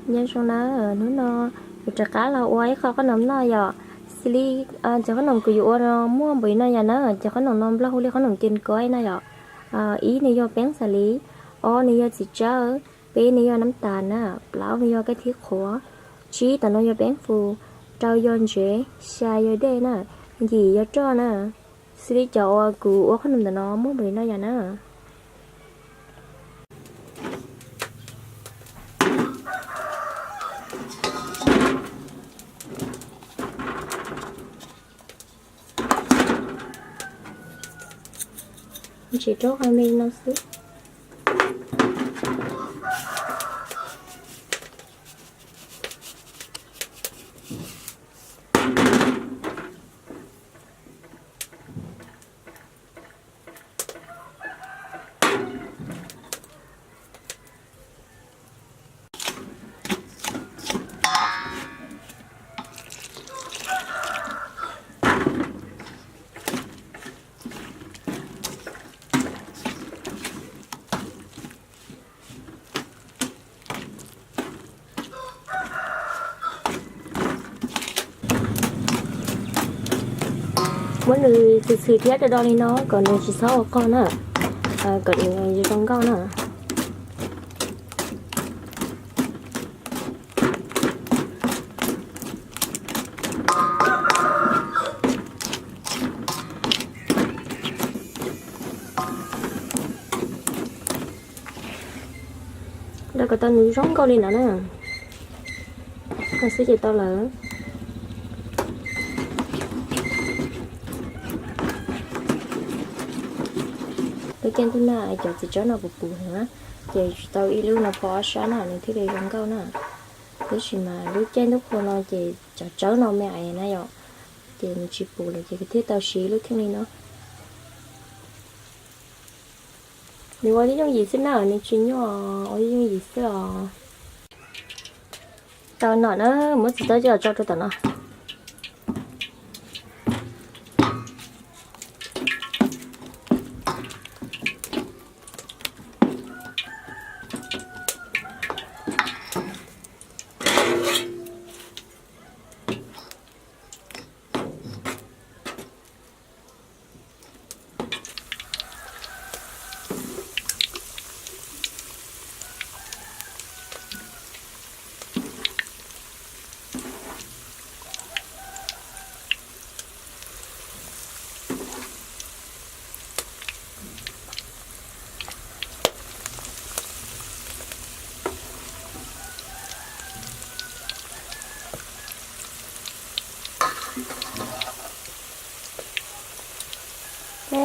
Nyob zoo na, hnub no kuv rov qab los ua ib qho qhob noom noj yom. Xws li cov qhob noom kuv yuav ua no muaj npaum li no yom na, cov qhob noom no Nplog hu li qhob noom ken kuaib na yom. Ib nws yog peeb xas li, ob nws yog txiv tsawb, peb nws yog nab tas na, plaub nws yog kaij thib qhuav, tsib tom no yog peeb fus, rau yog ntsev, xya yog dej na, yim yog roj na. Xws li cov uas kuv ua qhob noom ntawm no muaj npaum li no yom na. Ntsis rau qhov me no xwb. Muab nws txhwm txhwm thiab do do li no kom nws tsis txhob ua qog na, kom nws zoo nkauj na. Rau kom tau nws zoo nkauj li no na. Koj xwb ces tau lawm. Lub caij ntuj nag cov txiv tsawb no puv puv heev na, ces tsis tau ib lub no phua ob sab na nws thiaj li zoo nkauj na. Tab sis mas lub caij ntuj qhua no ces cov tsawb no me ais na yom, ces nws tsis puv lawm ces thiaj tau siv lub kheej li no. Nws ua yooj yim xwb na, nws tsis nyuaj, ua yooj yim xwb os. Tau no na, muab txiv taub coj los tso rau tom no.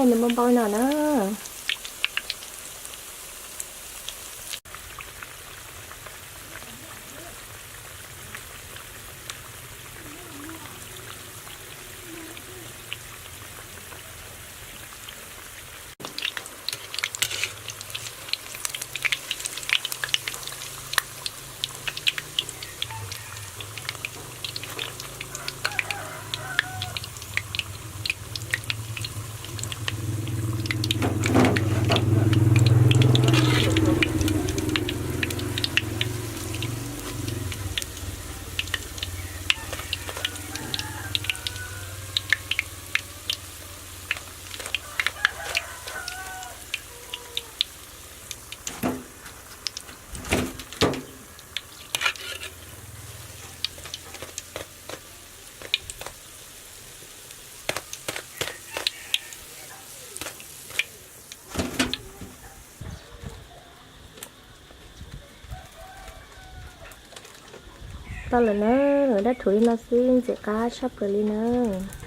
Nws npau npau no na. Tau lawm na, dab rhuv li no xwb ntxim qab tshaj plaws li nawb.